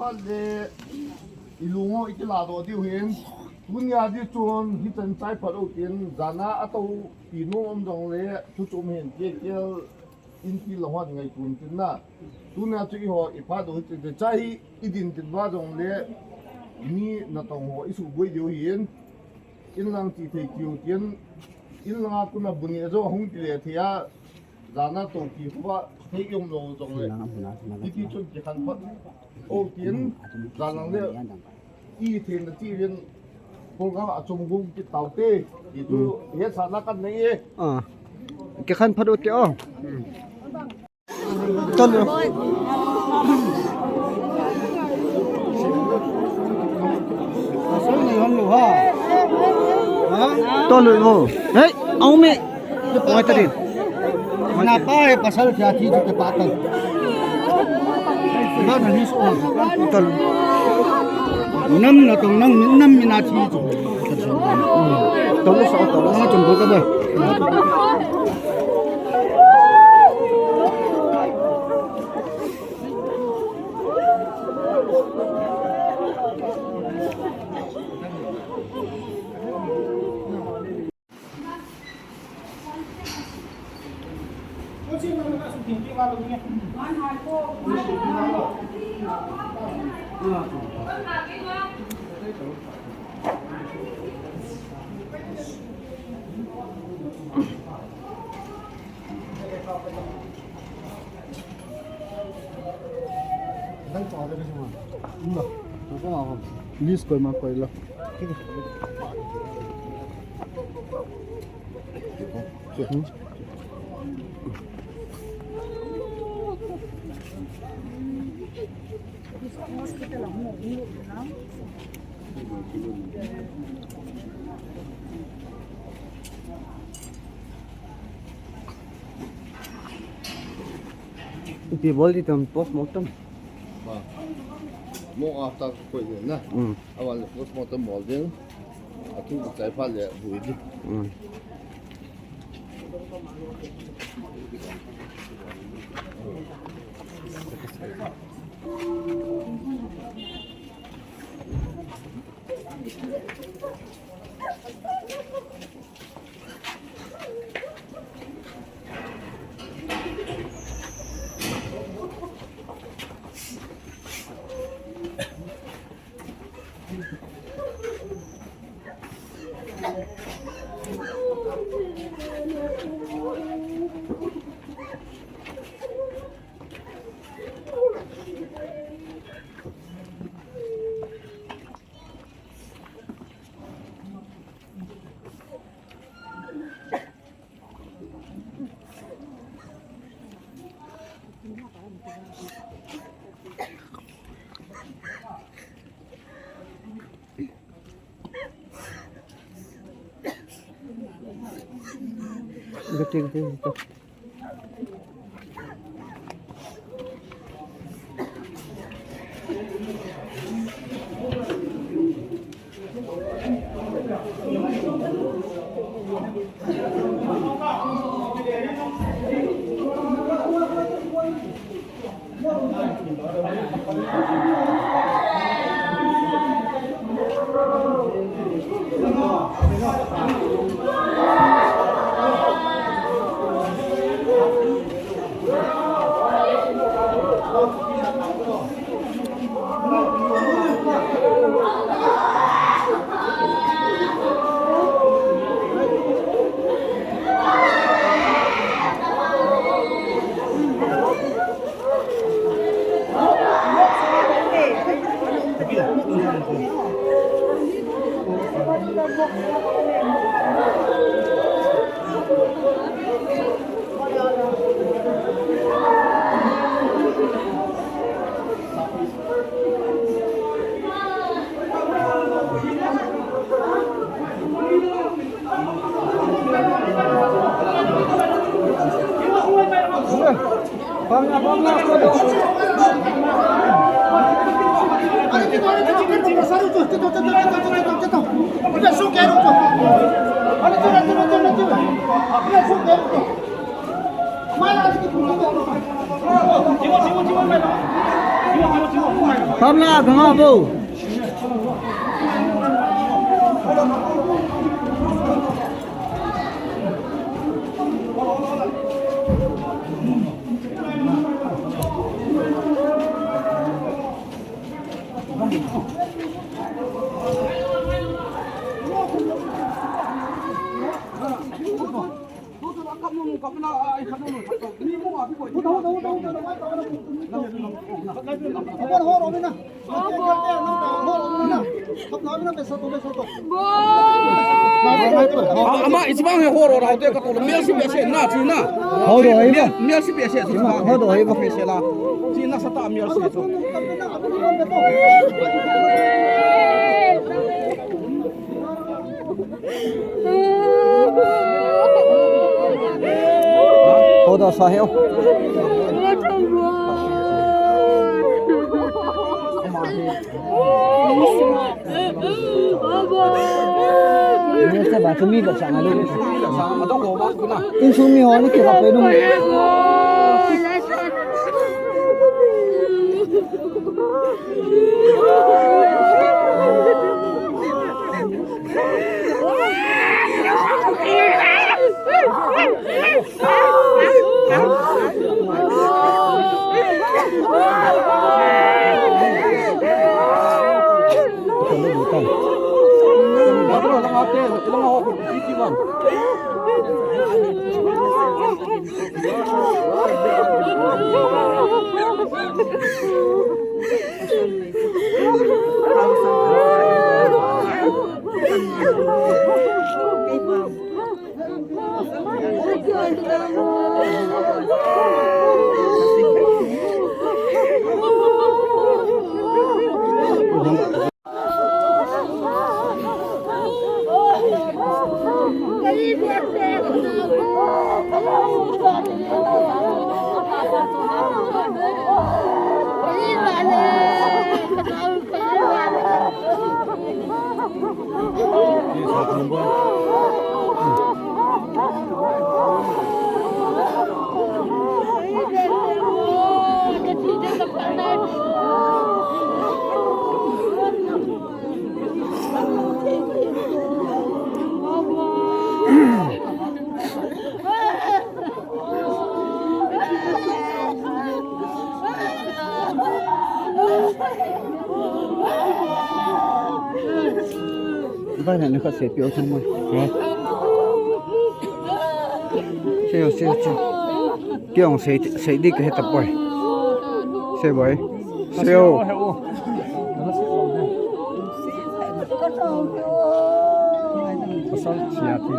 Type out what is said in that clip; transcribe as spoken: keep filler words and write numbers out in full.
Le, i lung u i kiladoh diu hin. Tunia di chun, hichan chai phat u tin, jana a topi nom um jongle, thu chom hin, kiakial, in ti lo hon ngaitun tin na. Tunia chu eiho, i phat u hi tin, chai i din tin ba jongle, mi natong ho i suboi diu hin. In lang ti thei kiu tin, in langa kuna buni a jo hung ti le thei a, jana topi khuba thei um lo jongle. Hiti chun kikhen phat u tin, jan lang le, i thei na ti vin, program a chom gum kit tau te, ti chu, hetsahna kan nei e. Ah. Kikhen phat u te o. Tol u. Tol u. Hei, au me. Oi, ta din. Na pa e pasal kya thi chu ke pa ta. Ba na ni so. Tol. Nam na tong nam, nam mi na thi chu. Tol u sa, tol u sa. Chom ko ka ba. List koima koi lo. Ipi bol di tam postmortem. Ba. Mo after ko na. Mm. Awan postmortem bol ding. Athu chai pha le bui di. Mm. Pamla, kanga bo. Ama, isi bang he horo rau te ka tolo, mel si pese na, si na. Horo ai ba? Mel si pese, si na. Horo ai ba? Pese la. Si na sa ta mel si so. Hoda sa heo. Ni se ba tu mi ba sa ngalu. Insung mi ho ni kira pe nu. Vai na ni kha se pio thang mai. Seo, seo, seo. Kiong sei, sei di ka heta poi. Sei boi. Seo. Pasal sia ti.